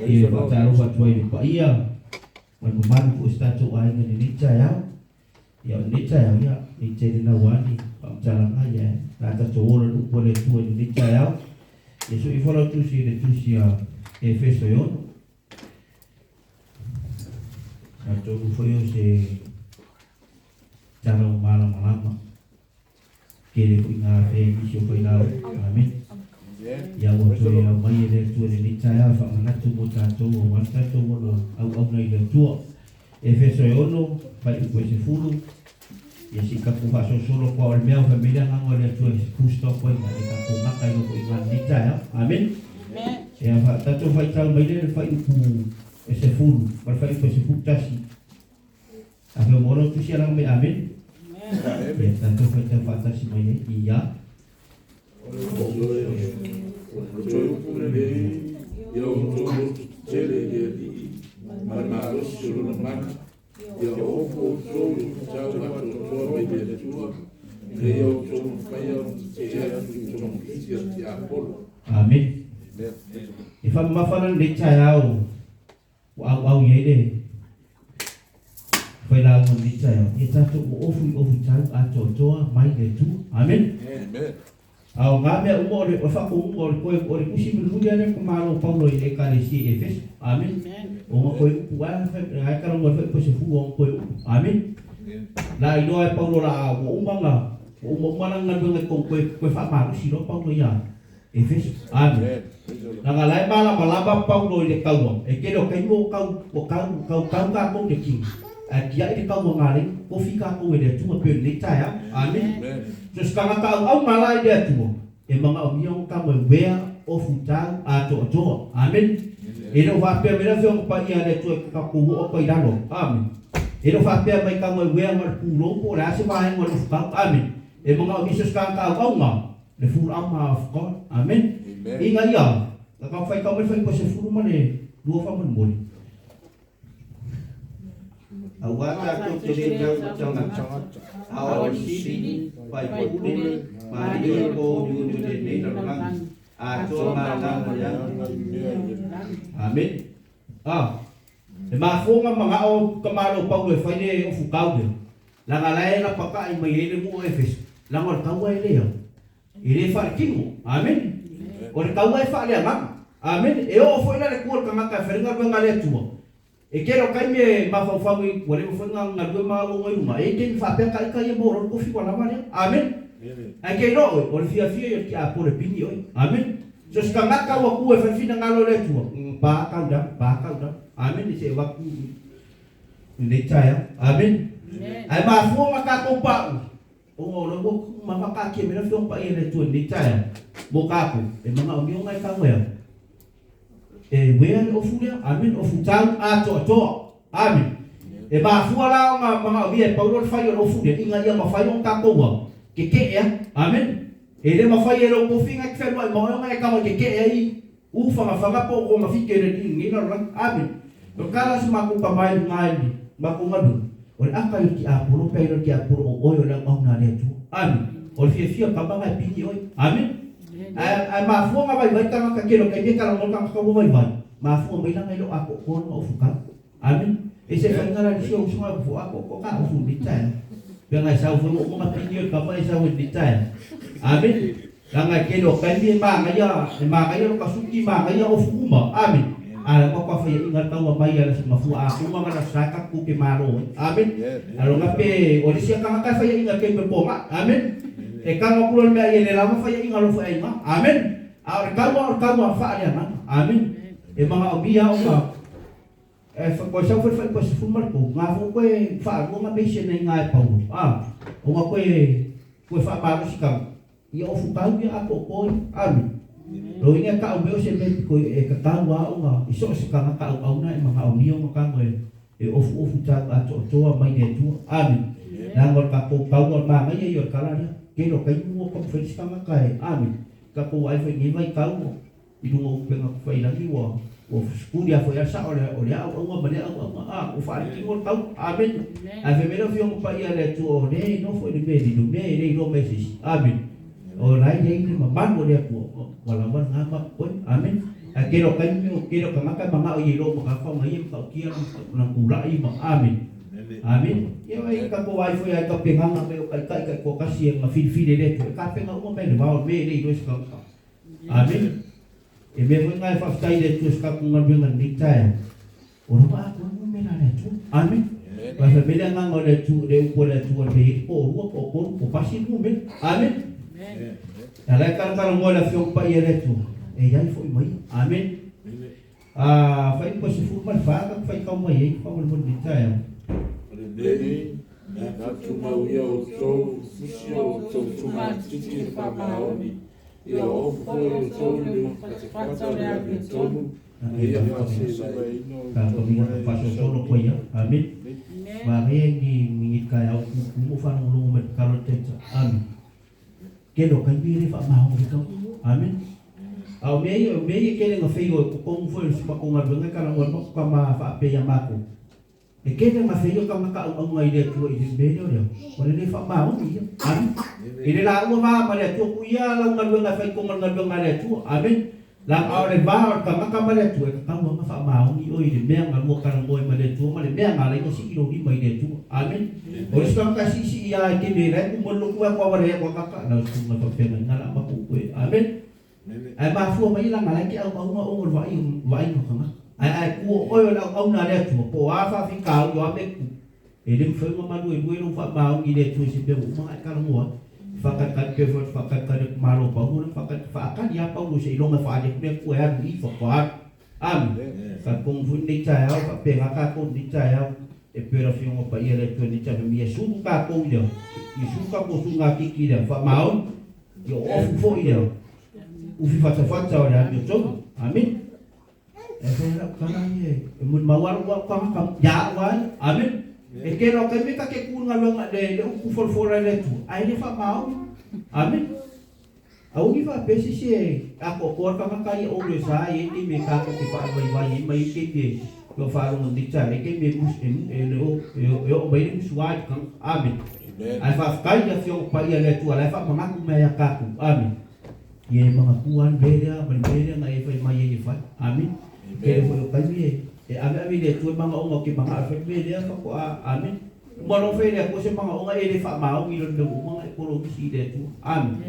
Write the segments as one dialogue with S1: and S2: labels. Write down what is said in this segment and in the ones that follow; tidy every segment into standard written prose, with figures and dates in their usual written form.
S1: E faatalofa atu ai i le paia ma le mamalu foi o si tatou aiga i lenei taeao. Ia, o lenei taeao, ia, ne i tele naua ni faamatalaga, ia, o le a tatou ola i le upu a le Atua i lenei taeao. Ia sui ifo lau tusi i le tusi a Efeso e 6. Atonu foi o se tala ua malamalama. Tele foi ngā afea i nisi o failauga. Amen. Ia ua toe aumai e le Atua i lenei taeao e faamanatu mo tatou aua le tatou ola auauna i le Atua. Efeso e 6, faaiupu e 10, ia se i tatou faasolosolo atu lava o le mea ua fai mai le Agaga o le Atua e full stop ai i le tatou gata i loko i ina i lenei taeao. Amen. Ia fa, tatou faitau mai lea i le faaiupu e 10 ma le faaiupu e 11. Afio mo lau tusi alaga mai. Amen. Ia tatou faitau faatasi mai ai ia.
S2: O toe upu lenei, ia outou loto tetele i le Alii ma le malosi o lona mana, ia ofu outou i futau atoatoa mai le Atua, ina ia outou mafaia ona tetee atu i togafiti a le tiapolo.
S1: Amen. E faamamafa la lenei taeao ua auau i ai le failauga o lenei taeao, ia tatou oofu i ofutau atoatoa mai le Atua. Amen. A o ngā mea uma o le faatonuga o le toe o le tusi mulimuli lea le tamālo o Paulo i le Ekalesia i Efeso. Amen. O nga toe upu ae ae talanoa ai foi koe se fulu o nga toe upu. Amen. La iloa e Paulo la ua uma nga ua uma uma lana galuega i tonu toe toe faamalosi loa Paulo ia Efeso. Amen. Leaga la e malamalama Paulo i le taua, e tele o taimi ua tau, ua tau, tau, tau tatou i le tino, ae tiai le taua galei, tofi tatou e le Atua pei o lenei taeao. Amen. So se tagata auauna la i le Atua, e manaomia ona tau e uea, ofu tau, atoatoa. Amen. E le o faapea mai le Afioga Paia a le Atua e tatou oo atu ai i lalo. Amen. E le o faapea mai tau e uea na o le pulou po o le a se vaega o le ofu tau. Amen. E manaomia so se tagata auauna Le full armor of God. Amen. Ina ia, na tau faitau mai fai 12 ma le 2 faamolemole.
S3: Aua tatou te le tau ma tagata, a o le sili, faipule, ma alii o po onioni o lenei lalolagi, atoa malama i lagi.
S1: Amen. Ah, e mafua nga manao ka malo Paulo e fai le ofutau lea, leaga la e lapata'i mai ai le nuu o Efeso, leaga o le taua e le au, e le faaletino. Amene. O le taua e faaleagaga. Amene. E oo foi la le tu o le tagata e fai le galuega a le Atua, e tele o taimi e mafaufau i ua leva foi ona galue ma auauna i luga, e i ai taimi faapea ta ita ia maua loa le tofi ua lava lea. Amene. Ae ke iloa oe, o le fiafia ia o le tiapolo e pini oe. Amene. So se tagata ua tu e fai le finagalo o le Atua, pa kau lalo, pa kau lalo. Amene. Se i avatu i lenei taeao. Amene. Ae mafua ona tatou paʻu, ona o lea ua ma whakaatia mai le Afioga Paia i le Atua i lenei taeao mo tatou, e manaomia ona e tau e au. E uea le ofu lea. Amene. Ofu tau atoatoa. Amene. E mafua la ona manaomia e Paulo le fai o le ofu lea, ina ia mafai ona tatou au kekeʻe ai. Amene. E le mafai e lou tofi ona e fealuai ma oe ona e tau e kekeʻe ai u fagafaga po o togafiti e le Alii i lenei lalolagi. Amene. O le tala a si matou tama i luga i le matou galuega, o le ata ia o le tiapolo pe ai loa le tiapolo o oe o le auauna a le Atua. Amene. O le fiafia o le tama na e pini oe. Amene. Ae, ae mafua ona vaivai tagata tele o taimi e talanoa le tagata ua vaivai, mafua mai leaga e le o atoatoa lona ofutau. Amene. E se faiga la le isi o usoga e fofo atoatoa ka ofu i lenei taeao. Pe ana e sau foi ua uma ona pini oe i le tama e sau ai i lenei taeao. Amene. Leaga e tele o taimi e manaia, e manaia lota suki, manaia ofu uma. Amene. A lea matua faiaʻiga le taua mai ala se mafua atoa na la sa tatou te malo ai. Amene. A lona pe o le isi a tagata e faiaʻiga i taimi o le pogaʻi. Amene. E tago atu loa le mea ia le lava faiaʻiga alofa e aiga. Amene. A o le taua o le taua faaleagaga. Amene. E manaomia ona E koe sau foi le faaipoa 13, ngā fo koe whaalua ngā meise nei ngā e Paulo. A, o ngā koe, koe whaamalosi kau, ia ofu kau ia ato o koi. Amen. Lo inga ka au meo se me piko e ka kau a o ngā, i so se kanga ka au au na e mga au mio ngā kango e, e ofu ofu tau ato o toa mai le Atua. Amen. Nā ngol ka kou kau o maa ngai e i o kala rea. Ke lo kai mua ka mwharis kanga ka e. Amen. Ka kou ai whai nei vai kau o. I luga o upega kufairangi ua ua sukuli a foi a sao le o le auaunga ma lea auaunga a ua faaletino le tau. Amene. Ae fai mai le Afioga Paia a le Atua o lea e nofo i le mea lilo, mea e le iloa mai e se isi. Amene. O la e i ai le mamalu o le Atua ua lava lena ma koe. Amene. Ae tele o taimi o tele o tagata e manao i e loo ma ka faaaogaina ma tautia lona tula'i ma Amene. Amene. Ia ai tatou ai foi ai tapenaga me o taitai taitoatasi e na filifili e le Atua e tapena uma mea i le vao i le mea e le iloa e se tagata. Amene. E mea foi lena e faafetai i le Atua i se tatou galuega i lenei taeao, o lea ua atoa le numera a le Atua. Amene. Aua fai mai le agaga o le Atua, le upu a le Atua i le mea e i ai le toalua, toatolu, toatasi le numera. Amene. A la e talatalanoa i le Afioga Paia a le Atua, e i ai foi ma ia. Amene. A fai ua 14 ka faitau mai ai faamolemole i lenei taeao.
S2: O lenei, na tumau ia outou, fusi o outou tumatiti i le faamaoni, ia ofu foi outou i le utufatafata o le amiotonu, ma ia faaselaina
S1: Tatou
S2: outou
S1: ka
S2: ai
S1: faasolosolo koe ia. Amen. Manaia ni ni taeao tutumu faalogologo mai le tatalo a le Taitai. Amen. Tele o taimi e le faamaoni ai tagata. Amen. A o mea ia, o mea ia e tele ina feio e totonu foi o le matou galuega e talanoa ai matou tama faapea ia matou. E tele ina feio tagata auauna i le Atua i le mea lea o le a? O le le faamaoni ia. Amen. I le laua va ma le Atua, tuu ia lau galuega e fai tonu o le galuega a le Atua. Amen. Leaga o le va o le tagata ma le Atua, e tatau lava ona faamaoni oe i le mea na lua talanoa ai ma le Atua ma le mea na ala ai ona sii lou lima i le Atua. Amene. O le isi tagata e siisii lava i taimi e la e tumu ai le lotu ae toa valea atu a tata, na o se tulaga faafeagaiga la ma tuu oe. Amene. Ae mafua mai leaga la e te auauna ona o le vaaiga o tagata. Ae a e tu o oe o le auauna a le Atua, po o a faafitauli o a mea e tutupu, E le mafai ona maluelue lou faamaoni i le Atua i se mea ua uma ona e talanoa ai. Faatalitali pea foi faatalitali atu Malo Paulo lea faatalitali faatali lava Paulo seiloga e faaali atu le Atua e alu i i faatoa alu. Amene. Talitonu foi lenei taeao faapena tatou i lenei taeao e pei o le Afioga Paia a le Atua i lenei taeao fai mai ia sulu tatou i le ia sulu tatou sugatiti i le faamaoni ia ofu foi i le ufi fatafata o le amiotonu. Amene. E fai lau tala ia e molimau lava lou au tagata ia au lava ia. Amene. E tele o taimi ta te tu i le galuega le le upu folafola e le Atua ae le faamaoni. Amene. Aua ne i faapea se isi e atoatoa le tagata ia oule sa e i ai taimi e tatou te faavaivai ai ma i ai taimi e o faalogo nei taeao e i taimi e mus e e le o e oo mai ai le musua i le tagata. Amene. Ae faafetai i le Afioga Paia a le Atua la e faamanatu mai ia tatou. Amene. Ia e manatua lava le mea lea ma le mea lea na e fai mai ai e fai. Amene. Tele foi o taimi e, e aveave i le Atua i manaoga ou te manao e fai le mea lea faatoa. Amene. Uma loa fai e le Atua se manaoga e le faamaoni i lona mea ua uma ona e polomisi i le Atua. Amene.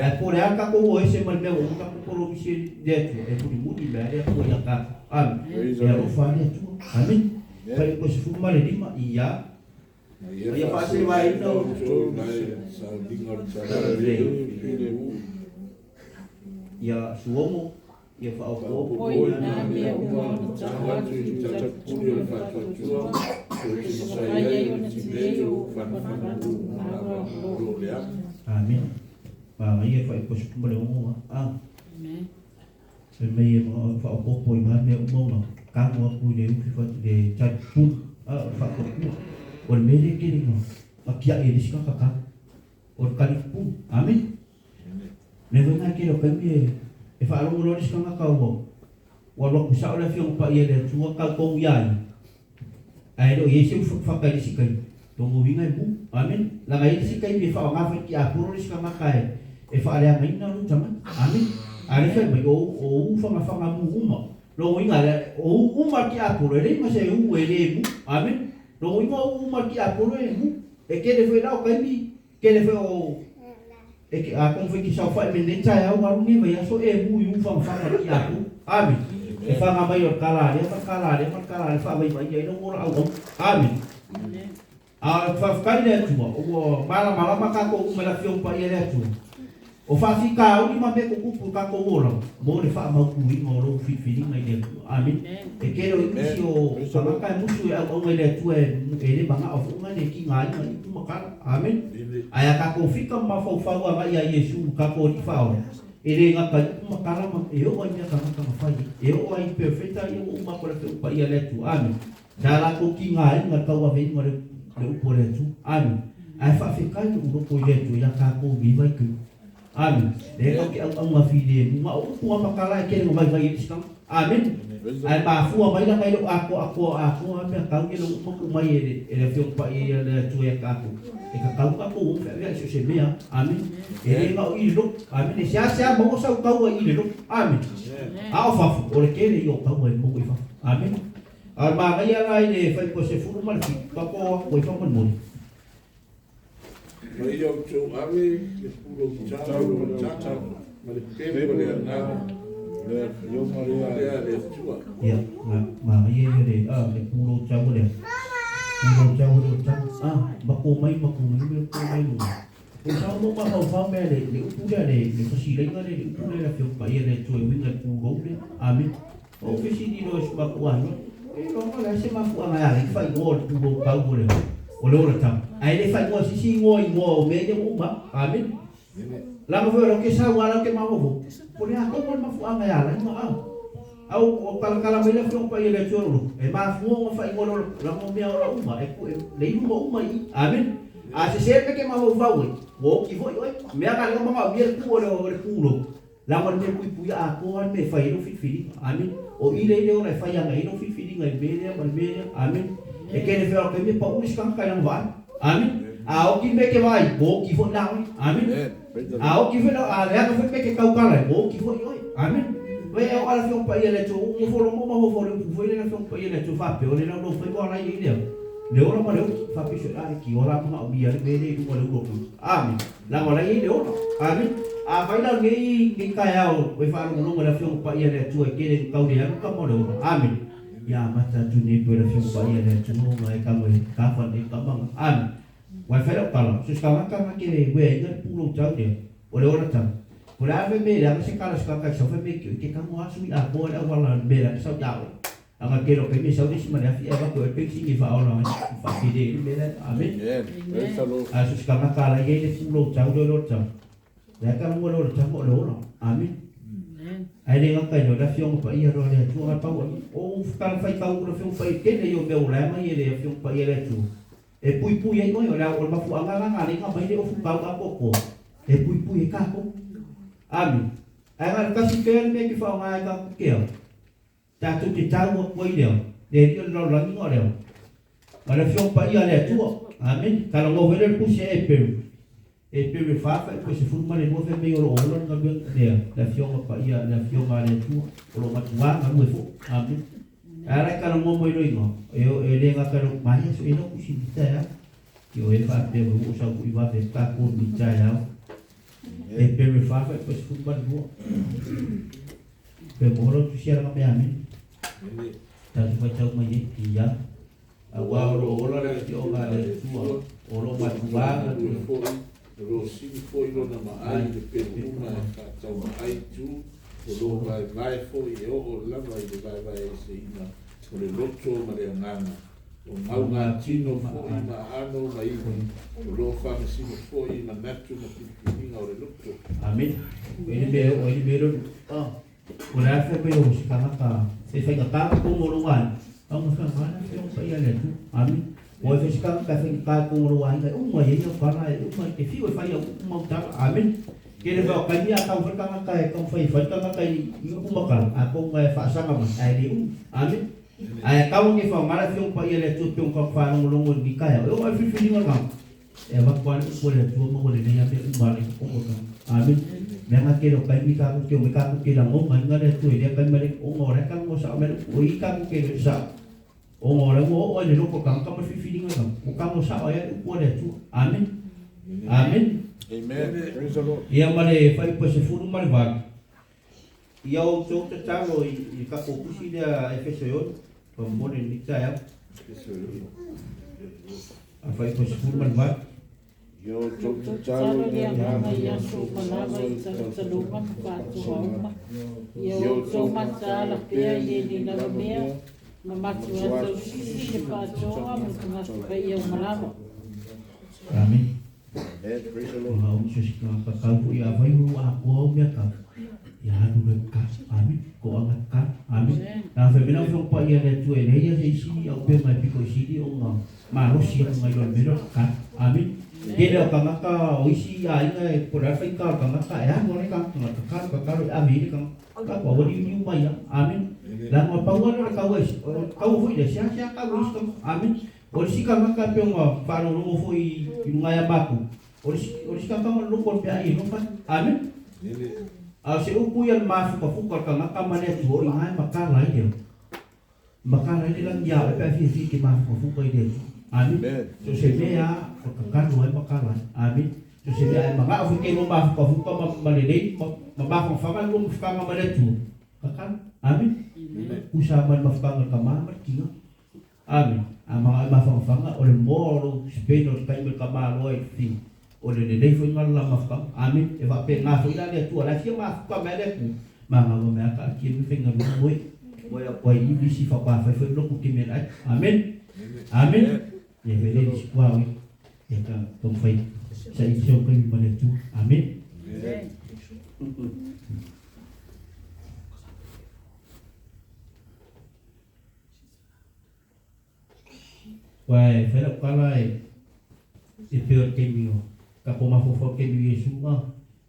S1: Ae po o le a le tatou o ese ma le mea ua uma ona tatou polomisi i le Atua, e mulimuli mai lava le Atua ia tatou. Amene. E alofa lava le Atua. Amene. Fuaiupu 15, ia.
S2: Ma ia faaselevaina outou i le sauniga o le talalelei filemu.
S1: Ia Suomo, ia faaopoopo
S2: i nā mea uma ona tau atu i le tapuni o le faatuatua, o te masai ai o le tinei o ou fanafanalu lava o lo leaga.
S1: Amene. Manaia fuaiupu 16. Amen. Fai mai e faaopoopo i nā mea uma ona tago atu i le ufi i le talipuni, a o le faatuatua. O le mea lea e tele ina tiai e le isi tagata talo, o le talipuni. Amene. Mea foi lena e tele o taimi e faalogo loa le isi tagata ua ua alu atu sao le Afioga Paia i le Atua tau tonu iā ia, ae le o i ai se ufi fatafata i le isi taimi, lona uiga e mu. Amene. Leaga e i ai le isi taimi e faaaoga fai tiapolo le isi tagata e e faaleagaina lou tagata. Amene. A o lea e fai mai, o o u fagafaga mu uma. Lona uiga, o u uma le tiapolo, e leai ma se u e le mu. Amene. Lona uiga o u uma le tiapolo e mu. E tele foi la o taimi, tele foi o e ke atonu foi e te saofai mai lenei taeao alu lenei vaiaso e mu i u fagafaga o le tiapolo. Amene. E faga mai o le tala lea ma le tala lea ma le tala lea faavaivai ai lou ola auau. Amene. A faafetai i le Atua, ua malamalama tatou uma i le Afioga Paia a le Atua. O faafitauli ma mea tutupu i tatou olaga, mo le faamautuina o lou filifiliga i le Atua. Amene. E tele o isi o tagata e musu e auauna i le Atua e le manao foi ona le tigaina i upu ma tala. Amene. Ae a tatou fika ma mafaufau agai ia Iesu, tatou Alii Faaola, e le gata i upu ma tala ma e oo ai mea tagata na fai ai. E oo ai i perofeta ia ua uma atu e le Afioga Paia a le Atua. Amene. Sa latou tigaina le tauaveina o le upu a le Atua. Amene. Ae faafetai lou loto i le Atua ia tatou i lenei vaitaimi. Amene. Lea tatou te auauna filemu. Ma o upu lava ma tala e tele na vaivai ai le isi tagata. Amene. Ae mafua mai la e le'o atoatoa atoa mea tau ia le uma tuu mai e le e le Afioga Paia ia le Atua ia tatou e tatau ona tatou o feaveai i so o se mea. Amene. E le na o i le lotu. Amene. E seasea maua sau taua i le lotu. Amene. A o fafo, o le tele ia o taua e maua i fafo. Amene. A o le manaia la i le 97, tatou o atu ai faamolemole.
S2: Ma ia outou ave le pulou tau o le tala ma le pelu o le agaga, o le afioga lea a le Atua.
S1: Ia, manaia ia le, a, le pulou tau o le, pulou tau o le tala. A, matou mai, matou mai, matou mai luga. O sao mo mafaufau mea le, le upu lea, le, le fasilaina lea, le upu lea le afioga paia le Atua e uiga i le pulou lea. Amene. O fesili loa i si matou aiga, E iloa o le a se mafuaaga e ala ai faaigoa o le pulou tau o le o le olatau, ae le faaigoa e se isi igoa i igoa o mea ia ua uma atu. Amene. Leaga foi o lea ou te sau lava la ou te mafaufau, po o le a tonu le mafuaaga e ala ai ona au. Au o talatala mai le Afioga Paia i le Atua o le Lotu, e mafua ona faaigoa le olatau, leaga o mea ola uma, e le iluga uma i i. Amene. A sese le mea e te mafaufau ai, ua oti foi oe. Mea na lea ua manaomia le tu o le pulou, Leaga o le mea puipuia atoa le mea e fai ai lou filifiliga. Amene. O i lea i le ola e fai agai ai lou filifiliga i le mea lea ma le mea lea. Amene. E kele fea o le taimi e pau le isi tagata i lana vaai. Amene. A oti le mea e te vaai, ua oti foi la oe. Amene. A oti foi la, a leaga foi le mea e te tautala ai, ua oti foi oe. Amene. Wai e o ala Afioga Paia le Atua, ua nofo loa ma mafaufau i le upu foi lea le Afioga Paia le Atua faapea, o le laulau faiva o la e i ai lea, le ola ma le oti, faapea sio la e ki ola manaomia le mea lea i luga o le ulu o Amene. Leaga o la e i ai le ola. Amene. Afai la o lenei, lenei taeao ua e faalogologo i le Afioga Paia a le Atua e tele ina tau le alu tama o le ola. Amene. Ia amata atu nei pei o le Afioga Paia a le Atua ona e tago e tafa lenei tama na. Amene. Ua e fai lau tala, so se tagata na te ueaina le pulou tau lea, o le ola tau. Po o le a le fai mea e leaga se tala a se tagata i sau fai mea e te tago lava sui atoa le auala le mea leaga sau ia oe. Aga tele o taimi e sau le isi ma le afi ae avatu ai le penisini e faaola ai, e faatele ai le mea lea. Amene. Ae so o se tagata la e i ai le pulou tau lea o le ola tau, lea e taua le ola tau ma o le ola. Amene. Ae le gata i lea, o le Afioga Paia loa a le Atua, na pau ai, o tala faitau o le Afioga Paia, tele ia o mea ua lae mai e le Afioga Paia a le Atua, e puipui ai oe, o le o le mafuaaga la na alai na aumai le ofu tau atoatoa, e puipui ai tatou. Amene. Ae na o le tasi pea le mea e te faaaoga ai tatou te ao. Tatou te tau atu ai lea, le Alii o le lalolagi na o lea, ma le Afioga Paia a le Atua. Amene. Talanoa foi lea i le Tusi a Eperu, Eperu e fa faipue 12 fai mai o lo o ola le galuega lea, le Afioga Paia, le Afioga a le Atua, o lo o matuā galue foi. Amene. Ae a la e talanoa mai loa iga, e, e le gata i lou maea, so e lau tusi i taeao. Ioe faapea mai ua ou sau foi vave atu tatou i taeao. Eperu e fa faipue 12. Pe mo lau tusi ala mea amene. Tatou faitau mai ai ia.
S2: Aua o lo o ola le Afioga a le Atua,
S1: o lo o matuā
S2: galue foi, o lo o sili foi lona maai i le pelu uma e faataumaai tu, o lo o vaevae foi e oo lava i le vaevaeeseina o le loto ma le agaga, o gaugatino foi ma aano ma ivi, o lo o faamasino foi i manatu ma filifiliga o le loto.
S1: Amene. O le mea o le mea lea o le a fai mai o se tagata e faigata i totonu o lou aiga, au na whai ngā whio pa ia le Atua. Amene. O e fai se tagata e faigata i totonu o lou aiga, e uma i ai au tala, e uma i te whiu e fai au upu ma au tala. Amene. Kele whai o kaimi a tau whai tangata e tau whai whai tangata i upu ma tala, a kou ngā e whaasaga mai, ae le umu. Amene. Ae tau nge whao ngā whio pa ia le Atua pe o ka whaalongolongo i ni kai au. E o ai whiwhiringa ngā. E avatu lava le upu a le Atua ma ua lelei a mea uma a le o ka. Amen. Mea nga kele o kaimi tatou te o mai tatou te lagona inga le Atua i lea kaimi ma le ona o lea ka sao mai le upu o i tatou te le sao. Ona o lea ua oo ai le loto o tagata ma le filifiliga i lalo. Ua tago sao ai le upu a le Atua. Amen. Amen.
S2: Amen. Praise the Lord.
S1: Ia ma le fuaiupu e 18. Ia outou tatalo i le tatou tusi lea Efeso e ono, faamolemole i lenei taeao. A fuaiupu e 18.
S2: Ia outou tatalo i le
S4: Agaga i aso uma lava i talotaloga ma faatoa uma. Ia outou mataala pea i lenei lava mea, ma matua tausisi i le faatoa ma tagata paia uma lava.
S1: Amen.
S2: Amen. Praise the Lord.
S1: Ua o se tagata tau foi afai ua atoa au mea tau, ia alu loa e tatalo. Amene. Toaga tatalo. Amene. Na fai mai lau Afioga Paia i le Atua e leai lava se isi auupega e pito i sili ona malosi atu nai lo le mea lea o le tatalo. Amene. Tele o tagata o isi aiga e po o le a le faigata o le tagata e alu lava le tagata na tatalo, tatalo e ave i ai le tagata. Tatou aua liuliu mai lava. Amene. Laga o pau lava lea o le taua e o le taua foi lea, e seasea tau e isi tagata. Amene. O le isi tagata e pei ona faalogologo foi i luga ia matou, o le isi o le isi tagata ona logo o le meaai e iloa fai. Amene. A o se upu ia i le mafukafuka o le tagata ma le Atua, o i ina e matala ai le matala ai le lagi ia oe pe a fiafia e te mafukafuka i le Atua. Amene. So o se mea lava o le tatalo ai matala ai. Amene. So o se mea a e manao foi e te iloa mafukafuka ma ma lelei ma ma mafanafana le lua mafutaga ma le Atua, tatalo. Amene. Tusa ma le mafutaga a le tama ma le tina. Amene. A manao e mafanafana, o le moa o lou spend o le taimi o le tama loa i le fili, o le lelei foi lena o le la mafutaga. Amene. E faapena foi la le Atua, o la e fia mafuta mai le Atua, manava mai lava taatia le mea faigaluega moe, moe atu ai i nisi faatoa fai foi le lotu keme le ai. Amene. Amene. Ia fai le isi kua oi. Ia ka taumafai saili se o taimi ma le Atua. Amene. Aua e fai lau tala e e pei o le taimi o tatou mafaufau i le taimi o Iesu a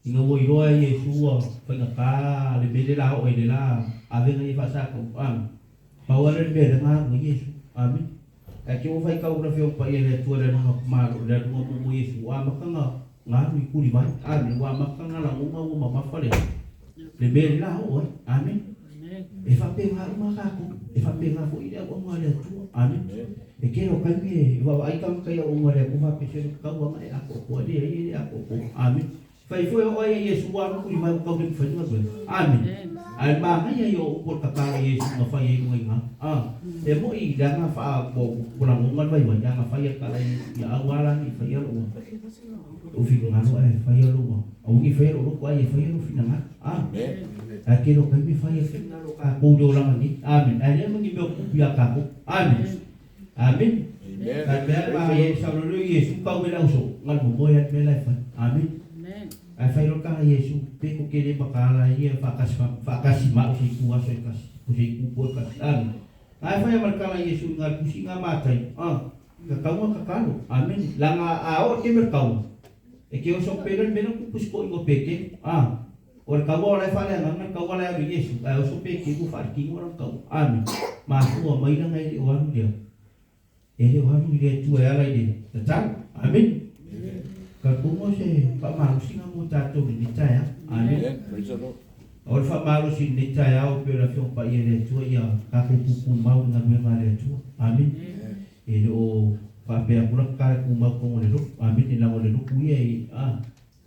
S1: ina ua iloa e Iesu ua faigata le mea lea la oo ai le la avega ia faasataua a pau lava lea o le mea lea na alu ai Iesu. Amene. Ae te ua faitau le Afioga Paia i le Atua i le aluga malo le aluga muamua o Iesu ua amata na na alu i Tulivai. Amene. Ua amata na lagona ua mamafa le le mea lea la oo ai. Amene. E faapena uma tatou, e faapena foi le auauna a le Atua. Amene. E tele o taimi e vaavaai tagata i auauna a le Atua faapea se tatau lava ona e atoatoa, e leai e le atoatoa. Amene. Fai foi o oe ia Iesu ua alu kuli mai ua tau le mafai ona galuega. Amene. Ae manaia ia o upu o le tatalo a Iesu na fai ai luga i ina. A, e moi leaga faa ua ua lagona le vaivai leaga fai a tala Iesu ia aua la ne i faia lou lou finagalo ae faia lou aua ne i faia lou loto ae ia faia lou finagalo. A. Ae tele o taimi e fai ai finagalo o tatou i le olaga nei. Amene. Ae leai ma ni mea o tupu ia tatou. Amene. Amene. Ae mea ma e sau loa lea o Iesu tau mai le ausoo, na le momoe lava le mea la e fai. Amene. Ae fai loa le tala a Iesu, pe ko te le mataala ai ia faatasi faatasi ma au i se itu aso e tasi, po se itu po e tasi. Amene. Ae fai ma le tala a Iesu i na le tusi na Matai, a, tatau ona tatalo. Amene. Leaga a oo le taimi o le taua, e te oso pea le mea lea na tupu i si toeaina o Petelo. A. O le taua o la e faaleagaga le taua la e alu i Iesu, ae oso Peteru faaletino lana taua. Amene. Mafua mai lana e le o alu lea. E le o alu i le Atua e ala i le tatalo. Amene. Talitonu o se faamalosiga mo tatou i lenei taeao. Amene. O le faamalosi i lenei taeao e pei o le Afioga Paia i le Atua ia tatou tutumau i galuega a le Atua. Amene. E le o faapea atu la tatala e tumau i totonu o le lotu. Amene. Leaga o le lotu ia e, a.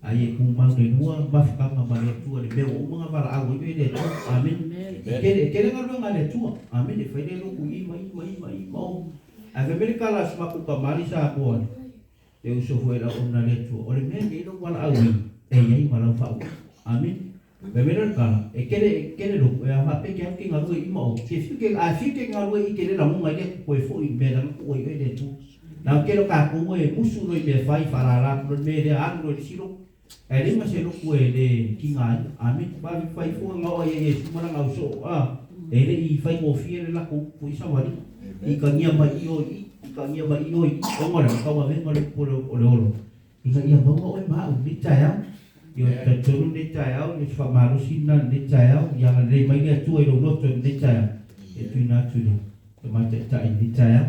S1: A ia tumau le lua mafutaga ma le Atua i le mea ua uma ona valaau ai oe e le Atua. Amene. E tele, e tele galuega a le Atua. Amene. E fai le lotu i i ma i ma i ma i ma o. Ae fai mai le tala a si matou tama le Samoa le, le uso foi lau ona le Atua, o le mea lenei lou valaau ai, e i ai ma lau faaupuga. Amene. Fai mai lea o le tala, e tele, e tele lotu, e a faapea ke alu ke galue i ma o, ke fiu ke, a fiu ke galue i ke le lagona ai le Atua toe foi i le mea leaga tuu ai oe e le Atua. Na o tele o tatou e musu loa i mea fai, faalala atu loa le mea lea, alu loa i le isi lotu. Ae leai ma se lotu e le tiga ai. Amene. Vave fai fua na oo ai ia Iesu ma lana ausoo, a, e le i faigofie le latou upu i savaliga. I tagia mai i o i i, i tagia mai i o i i, ona o le a tauavega le upu o le olo, ina ia maua oe ma au i lenei taeao. Ioe, talitonu lenei taeao, i le faamalosi lena i lenei taeao, ia agalelei mai le Atua i lou loto i lenei taeao, e tuuina atu i le Tama Taitai i lenei taeao.